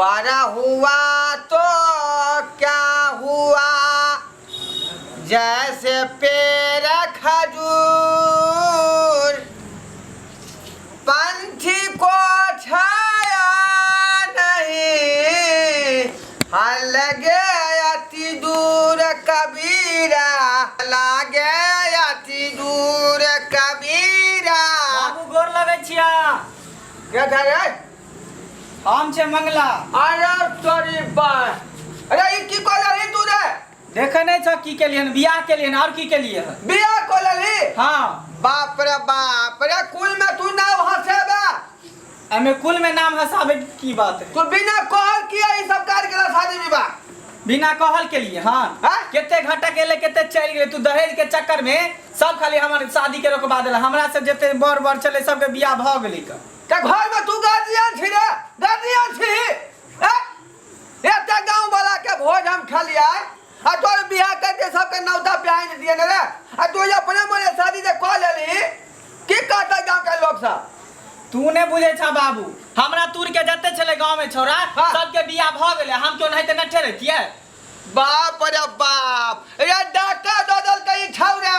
बड़ा हुआ तो क्या हुआ जैसे पेड़ खजूर पंछी को छाया नहीं हाँ लगे अति दूर कबीरा लागे अति दूर कबीरा। बाबू गोर लगै छिया। के था रे? हम छै मंगला। अरे तोरी बा, अरे ई की कह रही तू रे? देखे नहीं छो की केलियन, बियाह केलियन और की केलिए हन? बियाह को लेली? हाँ। बाप रे बाप रे, कुल में तू नाम हंसेबा। एमे कुल में नाम हंसाबे के की बात है? तू बिना कहल किया ई सब कार्य केला शादी विवाह? बिना कहल के लिए। हाँ। हाँ? केते घटक एले केते चल गेले, तू दहेज के चक्कर में सब खाली हमर शादी के रोकवा देला। हमरा से जते बड़ बड़ चले सबके बियाह भ गेलै क। के घर में तू गार्जियन छी रे, गार्जियन छी। ए? एते गांव वाला के भोज हम खलियै आ तोर बियाह कर दे सबके नौता बियाह नहीं दिए ने रे, आ तू अपने मने शादी जे कऽ लेली की कहतै गांव के लोग सब? तू ने बुझे छा बाबू, हमरा तूर के जते छले गांव में छौरा हाँ। सबके बियाह भ गेलै, हम क्यों नहीं ते नठे रहतियै? बाप रे बाप, रे डाका दऽ देलकै ई छौरा।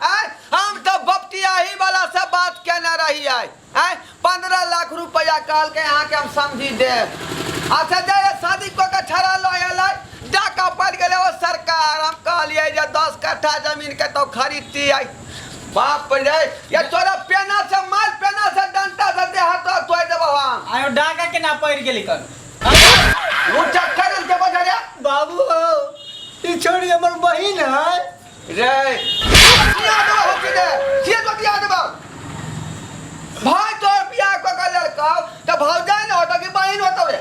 आँय, हम तऽ बपतियाही वाला से बात केने रहियै। आँय, 15 लाख रुपया कहलकै अहाँके हम समझी देब। अच्छा जे शादी कऽ के छौड़ा लऽ एलै, डाका पड़ि गेलै ओ सरकार। हम कहलियै जे 10 कट्ठा जमीन के तो खरीदतियै। बाप रे, ये तोरा पेना से मार, पेना से डंटा से देह हाथ तोड़ तोड़ि देबौ हम। आयो डाका केना पड़ि गेलै कन? ओ चक्कर के बजा रे। बाबू हो, ई छोड़ी हमर बहिन है। रे दिया देबौ हम सीधे, सीधे तो दिया देबौ। भाई तोर बियाह कऽ के लेलकौ तऽ भौजाइ ने होतौ कि बहिन होतौ रे?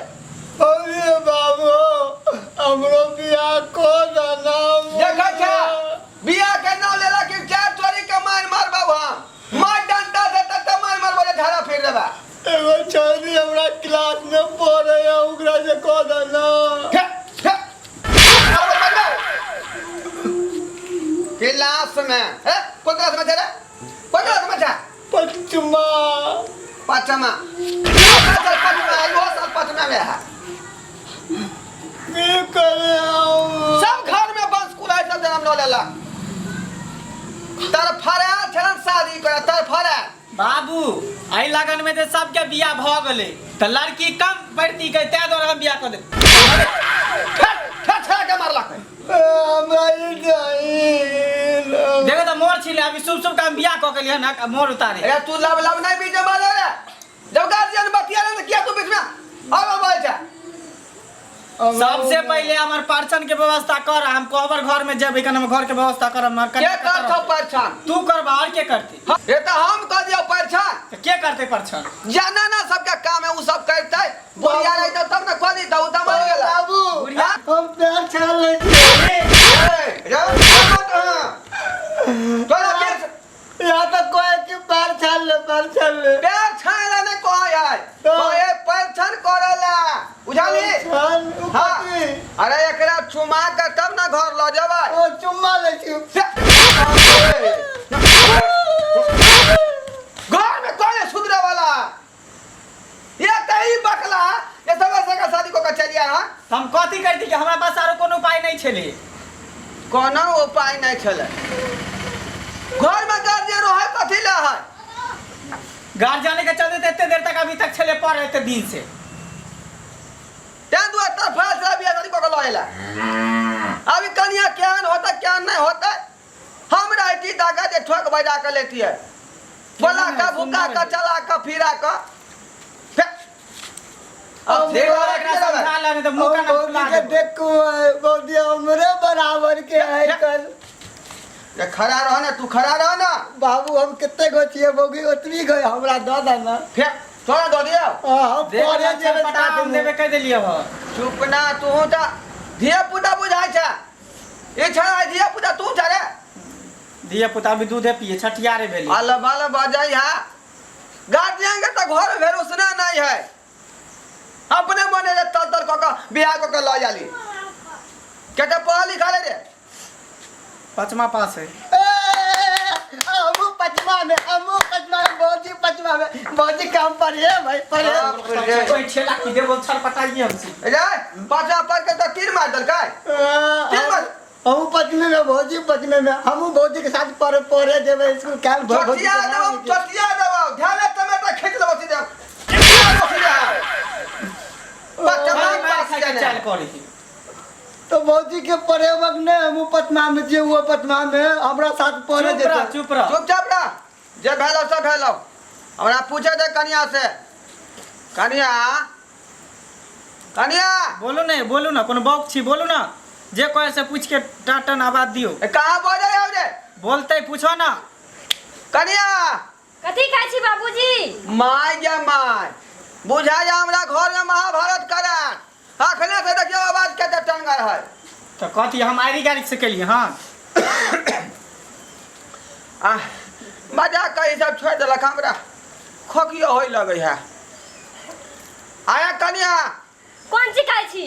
अरे बाबू, हमरो बियाह कऽ देना। देखै छै बियाह के नाम लेला कि चार चोरी के मार मारबौ हम, मार डंटा से तते मार मारबौ जे झाड़ा फेर देबा। एगो छोरी हमरा क्लास में पढ़े है, ओकरा से कह देना। हे, हे, क्लास में हे, कोन क्लास में छै रे? कोन क्लास में छै? पचमा। पाँचमा। पाँचमा, इहो साल पाँचमा में है। की करे हम? सब घर में बंस कुलाई सब जन्म लऽ लेलक। तर फरायल छलन शादी करे, तर फरायल। बाबू, एहि लगन में जे सबके बियाह भ गेलै तऽ लड़की कम पड़ती के तै दुआरे हम बियाह कऽ देब। ठक ठक छड़ा के मारलक। हमरा ई जाइन। देखो तऽ मोर छिले अभी शुभ शुभ काम बियाह कऽ के लिहन आ मोर उतारे। अरे तू लब लब नहीं बीच में बाजो रे। जब गार्जियन बतिया रहे किया तू बीच में और बोल जा। सबसे पहले हमर परछन के व्यवस्था कर, हम कोबर घर में जेबै कन हम घर के व्यवस्था करब। हमर के करथौ परछन? तू करबा और के करते? हाँ, ये तो हम कर दियो परछन। तो के करते परछन? जाना ना सबके काम है उ सब करते। बुढ़िया रही तो तब ना खोली तो उ तो मर गेला। बाबू, बुढ़िया? हम प्यार छान ले छी। ए, रे, मत हाँ। तोरा बीच यहाँ तक कोई कि पैर छान ले, पैर छान ले। पैर छान ले नहीं कोई है। कोई परछन करेला। बुझाली? छान, उ हाँ। कथी? अरे एकरा चुमा के तब ना घर ल जेबै। ओ चुम्मा ले छी। घर में कोई नहीं सुधरे वाला। ये तही बकला ये सब ऐसे का शादी को चलिया। हाँ तो हम कथी करती कि हमरा पास आरो कोनो उपाय नहीं छले। कोनो उपाय नहीं छले। घर में गार्जियन रहे कथी ला है? गार्जियन के चलते तो एते देर तक अभी तक छले पढ़ एते दिन से। तें दुआरे तोर फैसला बियाह शादी कऽ के लऽ अयला। अभी कनिया केहन होता केहन नहीं होता, हम रहती दागा जे ठोक बजा के लेती है। बोला का भूखा का चला का फिरा का। अब देख तोरा एकरा की लेबै? समझा ला नहीं तो मुंह का ना बौदी फुला के देबो। देखू बौदी हमरे बराबर के है कल। ये खड़ा रह ना, तू खड़ा रह ना। बाबू हम कितने गो छियै बौगी ओतनी गो हमरा दऽ दे ना। फेर तोरा दऽ दियौ। हाँ, हम देख पढ़े ले, जेबै पटा साथ हम में। देबे कहि देलियै हँ। चुप ना तू तऽ धिया पुता बुझाइ छै। ई छड़ा धिया पुता तू छे रे। धिया पुता अभी दूधे पिए छठियारे भेलै। अल बल बजै है। गार्जियन के तऽ घर भरोसना नहीं है। अपने मने रे तल तल कऽ के बियाह कऽ के लऽ जाली। केते पढ़ल लिखल है रे? पाँचमा पास है। ए, हमहूँ पचमा में, हमहू पचमा में, भौजी पचमा में। भौजी काम पढ़े भाई पढ़े। बाप रे। कोई छेला की देबो छरपटाइए हमसे। रे पाछा पर के तो तीर मार देलकै, तीर मार। हमहू पचमे में, भौजी पचमे में, हमहू भौजी के साथ पढ़े पढ़े जेबै स्कूल काल्हि। भौजी चटिया के देबो, नाम लिखे। चटिया देबो, ध्यान टमाटर खींच लेबो सीधे, चटिया देबो सीधे। पचमा मार पास खाइ के केने चाल करै छै। तो भौजी के पढ़ेबक नहि? हमहूँ पचमा में छियै, ओहो पचमा में, हमरा साथ पढ़े चुप रह। जेतै। चुप रह। चुपचाप रह, जे भेलो से भेलो। हमरा पूछे दे कनिया से। कनिया, कनिया। बोलू ने, बोलू ने, कोनो बौक छी? बोलू ने, जे कहे से पूछ के टाटन आवाज दियौ। ए, कहाँ बजै हौ रे? बोलते, पूछो ना। कनिया। कथी खाइ छी बाबूजी? My गे my, बुझा जा हमरा घर में महाभारत करे। अखने से देखियो आवाज कते टंगर है। तऽ कथी हम आरी गाड़ी से केलियै? हँ। आह, मजा कही सब छोड़ि देलक, हमरा खोकियो होय लगै है। आया कनिया। कोन चीज खाइ छी?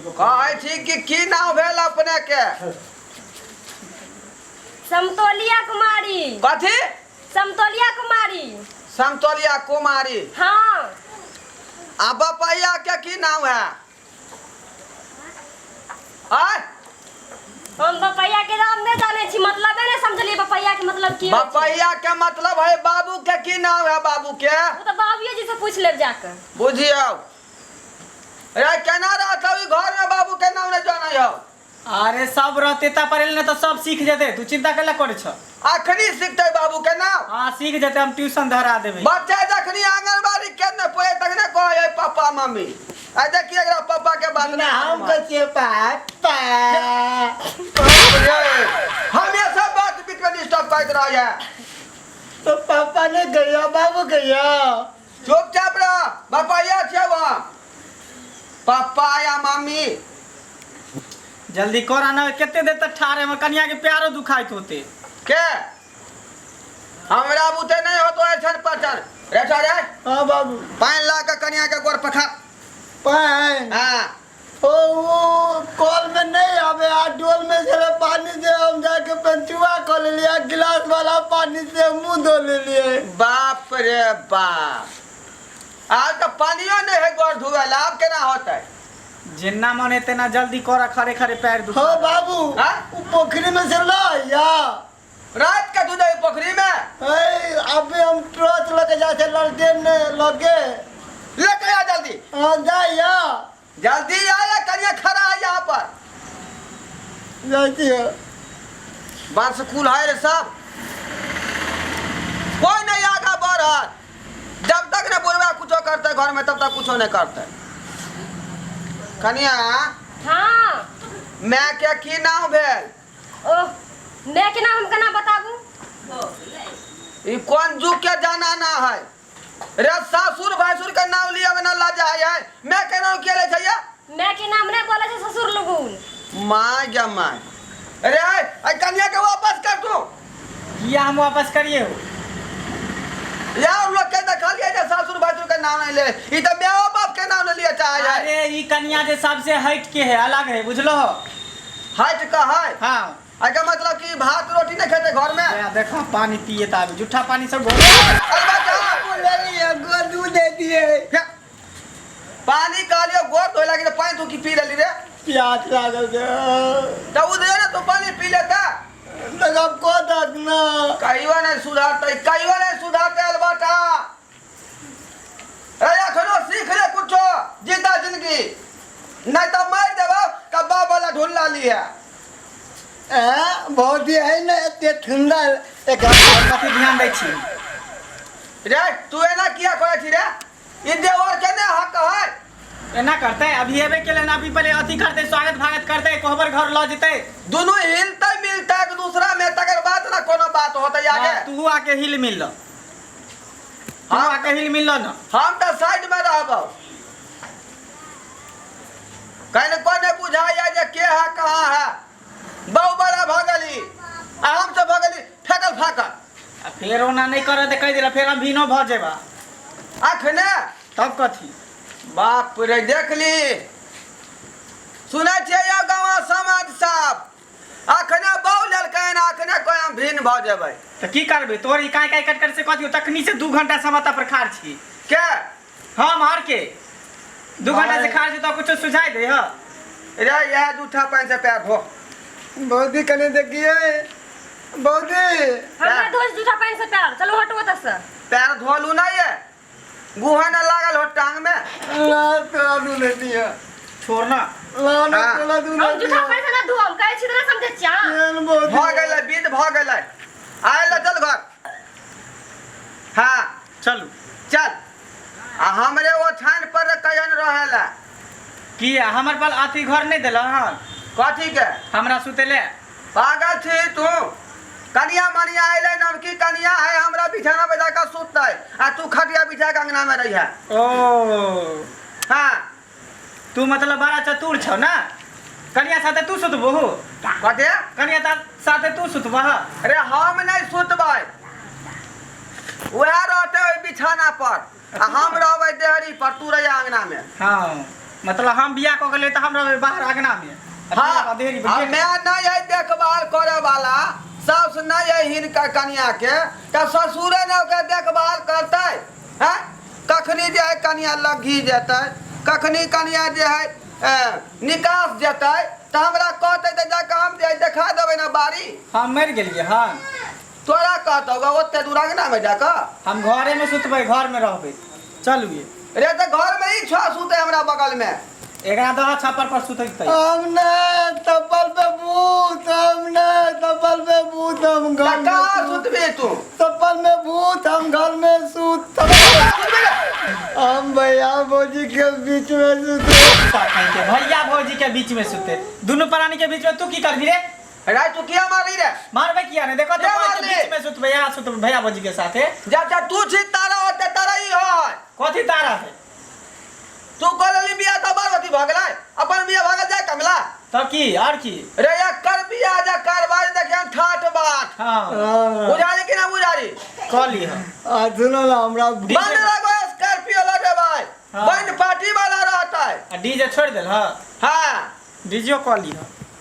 कहै छी कि की नाम भेल अपने के? समतोलिया कुमारी। कथी? समतोलिया कुमारी। समतोलिया कुमारी? हाँ। आ बपैया के की नाम है? आय? हम बपैया के नाम नहि जानै छी, मतलबे नहि समझलियै बपैया के मतलब की होइ छै। बपैया के मतलब है बाबू के की नाम है बाबू के? ओ तऽ बाबूए जी से पूछि लेब जाके। बुझियौ रे, केना रहत ई घर में, बाबू के नाम नहीं जानै हो। अरे सब रहते ता पढ़े ने तऽ सब सीख जेतै, तू चिंता कैला करै छ? अखनी सीखते बाबू के नाम? हाँ, सीख जेतै, हम ट्यूशन धरा देबै। बच्चा जखनी आंगनबाड़ी केन्द्र पढ़े तखने कहै है पापा मम्मी। आ देखिए एकरा पापा के बात। ना, हम कहै छियै पापा। हमेशा बात बीच में डिस्टर्ब करैत रहै है। तो पापा ने गया, बाबू गया। चुपचाप रह, बपैया छियै वहाँ, पापा या मम्मी। जल्दी कर आना, कते देर तक ठाढ़ है? हमर कनिया के प्यारो दुखाइत होते। के हमरा बुते नहीं होतो ऐसन पचन रे रे। हाँ बाबू। पानि ला के कनिया के गोर पखा। पानि? हाँ। ओ वो कल में नहीं आवे, आ डोल में चले पानी से हम जाके पंचुआ कर लेलिए, गिलास वाला पानी से मुंह धो लेलिए। बाप रे बाप, आज तो पानियो नहीं है गोर धुए ला, आब केना होतै? जेना मन हेतै ना, जल्दी कर, खड़े खड़े पैर दुखा। हाँ बाबू। हाँ? वो पोखरी में से ला या। रात के धुजे पोखरी में? ऐ, अभी हम ट्रच लेके जाते लड़के ने लगे। लेके आ जल्दी। हाँ, जा या। जल्दी आया, कनिया खड़ा है यहाँ पर। जाती है। बांस कुल है रे सब, कोई नहीं आगा बढ़त। जब तक ने बुढ़वा कुछो करते घर में, तब तक कुछो नहीं करते। कनिया। हाँ। मैं के की नाम भेल? ओह, मैं के नाम हम केना बताबू? ई कोन जुग के जमाना है रे? सासुर भैंसुर के नाम लिया में ना लाजा है। मैं के नाम के ले छै? मैं के नाम नहीं बोले छै ससुर लगुन। माय गे my रे, आई कनिया के वापस कर तू। किया हम वापस करिए हो? यार, लोग के देखलिए जे सासुर भैंसुर के नाम नहीं ले, ई त माओ बाप के नाम नहीं लिए चाहे है। अरे ई कनिया जे सबसे हट के है, अलग है, बुझलो हो? हट का है? हाँ। एकर मतलब कि भात रोटी नहीं खेते घर में? या देखा, पानी पिए ता अभी जूठा पानी सब घोर। अरे बच्चा। ले लिया, गोदू दे दिए। पानी कहलियो गोर धोए लागी त पानी तू की पी लेली रे? प्यास लागल छै। त उ दे ने, तू पानी पी लेता। तो अब को दक ना। कहियो नहीं सुधारते, कहियो नहीं सुधारते अलबटा। अरे अखनो सीख ले कुछो जीता जिंदगी, नहीं तो मार देबो कब्बा वाला ढूंढ ली है। ए भौजी है ने एते सुंदर एक। कथी ध्यान दै छी? रे, तू एना किया करै छी रे? ई देवर के ने हक है। एना करते अभी एबे के लेना, अभी पहले अथी करते, स्वागत भागत करते, कोहबर घर ल जेते। दुनू हिलते मिलते एक दूसरा में, तकर बाद ना कोनो बात होते आगे। हाँ, तू आके हिल मिल ल, तू हाँ। आके हिल मिल ल ना। हम तो साइड में रहबो। कहीं को नहीं बुझाइया जे के है कहाँ है। बहु बड़ा भगली आ हम सब भगली फेकल फाकल। आ फेर ओना नहीं करे तऽ कहि देला, फेर हम भीनो भऽ जेबा। अखने? तब कथी? बाप रे, देखली, सुनै छियै यौ गाँव समाज साहब, अखने बहु लेलकै, अखने कोई हम हम भिन्न भऽ जेबै। तऽ की करबै तोहर ई काँय काँय कट कट से कथियो तखनी से 2 घंटा से हम पर खाड़ छी। के? हम और के 2 घंटा से खाड़ छी तो कुछो सुझाई दे ह। रे, इएह जूठा पानि से पैर धो। भौजी, कने देखिए भौजी। हमरा धोज जूठा पानि से पैर, चलो हटो ओतऽ से। पैर धोलू नहीं है, गुहा न लागल हो टांग में? ला, तोरा दूध दिया। छोड़ ना। ला ना। हाँ। तोरा दूध। हम जूठा पानि से ना धोम, कहै छी तऽ नहि समझै छियै अहाँ। केहन भौजी? भऽ गेलै, विध भऽ गेलै, आयल चल घर। हाँ। चलू। चल, आ हमरे ओछान पर कयन रहेला। की हमर पर अथी घर नहीं देल हन? कथी के? हमरा सुतेले। पागल छी तू? कनिया मनिया अयलै, नवकी कनिया है, हमरा बिछाना पर जाकर सुततै आ तू खटिया बिछा के अंगना में रही है। ओ। हाँ। तू मतलब बड़ा चतुर छौ ना? कनिया साथे तू सुतबहु? कथी? कनिया साथे तू सुतबह? अरे, हम नहीं सुतबै, वएह रहतै ओहि बिछाना पर आ हम रहबै देहरी पर, तू रहिया अंगना में। हाँ, मतलब हम बियाह कऽ गेलियै तऽ हम रहबै बाहर अंगना में आ तू हाँ। रहबह देहरी पर। आ मैं नहीं है देखभाल करे वाला, सास नहीं है हिनका कनिया के, तऽ ससुरे ने ओकर देखभाल करतै हैं? कखनी जे है कनिया लग्घी जेतै, कखनी कनिया जे है निकास जेतै, तऽ हमरा कहतै तऽ जाकऽ हम जे है देखा देबै ने बाड़ी। हम मरि गेलियै हन? तोरा कहतौ ग ओते दूर अंगना में जाकऽ? हम घरे में सुतबै, घर में रहबै, चलू ये। रे, तऽ घर में ई छह सुतै हमरा बगल में। एकरा दह छप्पर पर सुतैतै। हम नहीं चप्पल पे भूत, हम नहीं चप्पल पे भूत, हम घर तऽ में कहाँ सूत। सुतबी तू? चप्पल में भूत, हम घर में सूत, हम भैया भौजी के बीच में सूत। के भैया भौजी के बीच में सुते, दुनू प्राणी के बीच में तू की करबी रे? रे, तू किया मारी रे? मारबे किया नहीं, देखो तो के कहै छै मारली? बीच में सुतबै, यहाँ सुतबै भैया भौजी के साथे। जा जा, तू छी तारा, ओते तारा ई है। कथी तारा है? तू कहली बियाह तऽ बड़ अथी भऽ गेलै, अपन बियाह भऽ गेल जाय कमला। तब की और की? रे, एकर बियाह जे करबै देखियन ठाठ बाट। हाँ। बुझारी कि ना बुझारी? कह ली आ सुनो ना, हमरा बंद लगो स्कॉर्पियो लगेबै। हाँ। बंद पार्टी वाला रहतै। आ डीजे छोड़ देल हाँ? हाँ। डीजे कह ली।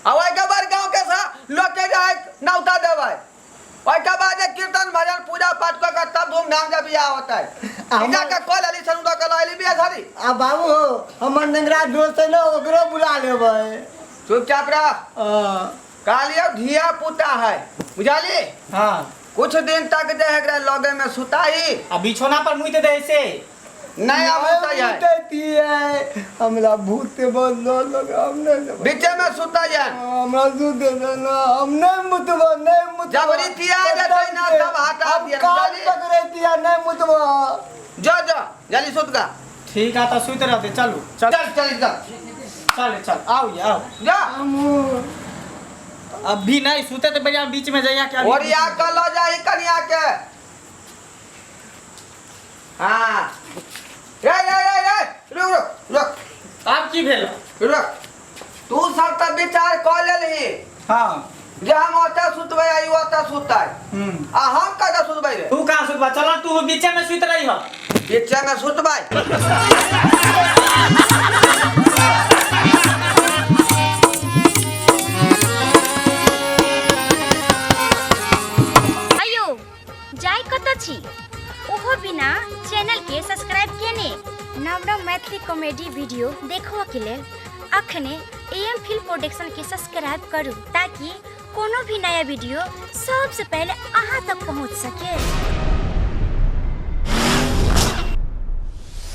आ ओहिके बाद गाँव के सा लोग के जे है नौता देबै, ओहिके बाद जे कीर्तन भजन पूजा पाठ कऽ के तब धूमधाम से बियाह होतै। जा के कऽ लेली सनु दऽ के लऽ बियाह धरी। आ बाबू हो, हमर नेंगरा दोस्त है ना, ओकरो बुला लेबै। चुपचाप रह। हाँ। कहलियौ धिया पुता है, बुझाली? हाँ। कुछ दिन तक जे है एकरा लगे में सुताही। आ बिछौना पर मुइत दे से। नहीं आब सुतै है। भूत है, हमरा भूत से बहुत डर लगे, हम नहीं जेबै। बीचे में सुतै है। हमरा सुते दे ना, हम नहीं मुतबो, नहीं मुतबो। जबरी तिया जेतै ना, तब हटा हम दियन, कान बुझली? पकड़े तिया, नहीं मुतबो। जो जो, जल्दी सुत गा। ठीक है, तो सुत रहते, चलू चल। चल चल चल। चल चल, आओ ये आओ। जा। हम अभी नहीं सुते तो भैया बीच में जाइया क्या? ओरिया के लऽ जाही कनिया के। हाँ, रे रे रे रे, रुक रुक रुक। आब की भेल? रुक, तू सब तऽ विचार कऽ लेलही हाँ। जे हम ओतऽ सुतबै आ ई ओतऽ सुततै। आ हम कतऽ सुतबै रे? तू कहाँ सुतबा? चल, तू बीचे में सुत रही हो। बीचे में सुतबै। अयो, जाय कतऽ छी ओहो बिना चैनल के सब्सक्राइब केने? नव नव मैथिली कॉमेडी वीडियो देखबऽ के लेल अखने एम फिल्म प्रोडक्शन के सब्सक्राइब करू, ताकि कोनो भी नया वीडियो सबसे पहले अहाँ तक पहुँच सके।